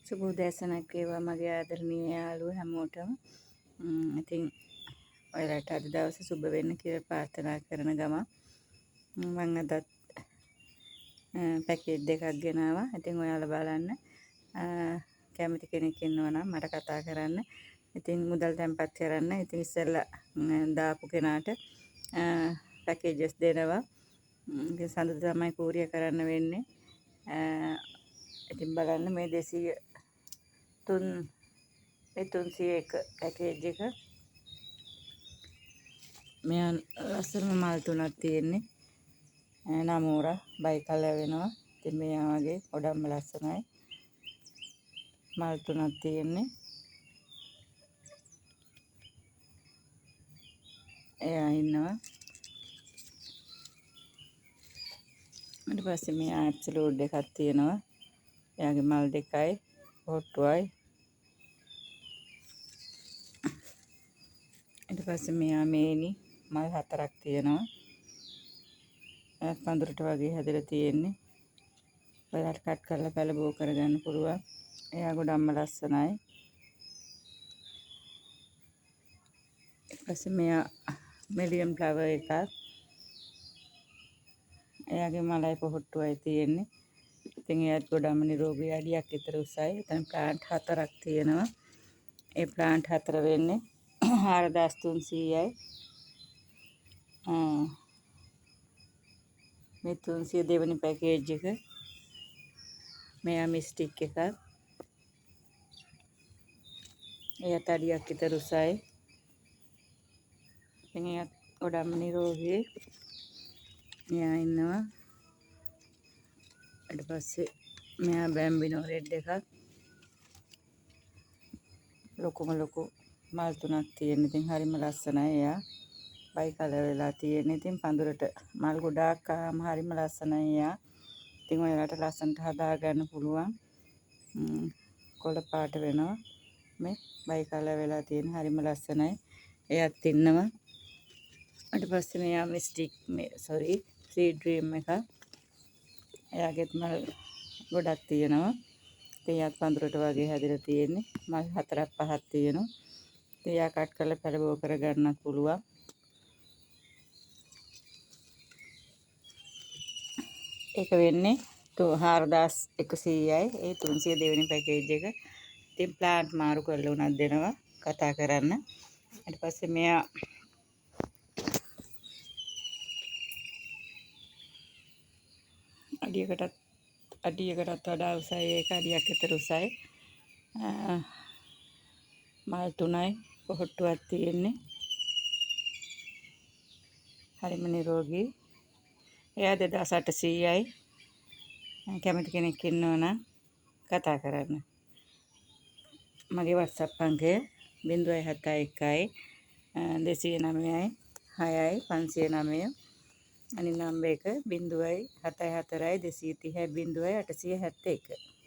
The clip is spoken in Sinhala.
සුබ උදෑසනක් වේවා මගේ ආදරණීය යාළුවෝ හැමෝටම. ඉතින් ඔයාලට අද දවසේ සුබ වෙන්න කියලා ප්‍රාර්ථනා කරන ගමන් මම අදත් පැකේජ් දෙකක් ගෙනාවා. ඉතින් ඔයාලා බලන්න කැමති කෙනෙක් ඉන්නවා නම් මට කතා කරන්න. ඉතින් මුදල් තැන්පත් කරන්න. ඉතින් ඉස්සෙල්ලා දාපු කෙනාට පැකේජස් දෙනවා. ඉතින් සඳුදා තමයි කූරිය කරන්න වෙන්නේ. ඉතින් බලන්න මේ 203 මේ 301 පැකේජ් එක. මෙයා ලස්සනම මල් තුනක් තියෙන්නේ. නමෝරා බයි කලර් වෙනවා. ඉතින් මෙයා වගේ ගොඩක්ම ලස්සනයි. මල් තුනක් තියෙන්නේ. එයා ඉන්නවා. ඊට පස්සේ මෙයා ඇබ්සලූට් දෙකක් තියෙනවා. එයාගේ මල් දෙකයි පොට්ටුවයි. ඊට පස්සේ මෙයා මේනි මල් හතරක් තියෙනවා. පඳුරට වගේ හැදලා තියෙන්නේ. ඔයාලට කට් කරලා පැල බෝ කරගන්න පුළුවන්. එයා ගොඩක්ම ලස්සනයි. ඊට පස්සේ මෙයා මෙලියම් ෆ්ලවර් එකක්. එයාගේ මලයි පොහොට්ටුවයි තියෙන්නේ. ඉතින් එයාත් ගොඩක්ම නිරෝගී, අඩියක් විතර උසයි. එතන ප්ලාන්ට් හතරක් තියෙනවා. ඒ ප්ලාන්ට් හතර වෙන්නේ 4300යි. මේ 302 වෙනි පැකේජ් එක. මෙයා මිස්ටික් එකක්. එයාත් අඩියක් විතර උසයි. ඉතින් එයාත් ගොඩක්ම නිරෝගී. මෙයා ඉන්නවා. ඊට පස්සේ මෙයා බැම්බිනෝ රෙඩ් එකක්. ලොකුම ලොකු මල් තුනක් තියෙන. ඉතින් හරිම ලස්සනයි එයා. බයි කලර් වෙලා තියෙන. ඉතින් පඳුරට මල් ගොඩාක් ආවම හරිම ලස්සනයි එයා. ඉතින් ඔයාලට ලස්සනට හදා ගන්න පුළුවන්. කොළ පාට වෙනවා. මේ බයි කලර් වෙලා තියෙන හරිම ලස්සනයි. එයාත් ඉන්නවා. ඊට පස්සේ මෙයා මිස්ටික් මේ සෝරි ත්‍රී ඩ්‍රීම් එකක්. එයාගෙත් මල් ගොඩක් තියෙනවා. ඉතින් එයාත් පඳුරට වගේ හැදිලා තියෙන්නේ. මල් හතරක් පහක් තියෙනවා. ඉතින් එයා කට් කරලා පැලබෝ කරගන්නත් පුළුවන්. ඒක වෙන්නේ 4100යි. ඒ 302 වෙනි පැකේජ් එක. ඉතින් ප්ලාන්ට් මාරු කරලා උනත් දෙනවා කතා කරන්න. ඊට පස්සේ මෙයා අඩියකටත් වඩා උසයි. ඒක අඩියක් විතර උසයි. මල් තුනයි පොහොට්ටුවක් තියෙන්නේ. හරිම නිරෝගී. එයා 2800යි. කැමති කෙනෙක් ඉන්නවා නම් කතා කරන්න. මගේ WhatsApp අංකය 071 209 6 509. අනිත් නම්බර් එක 074 230 0871.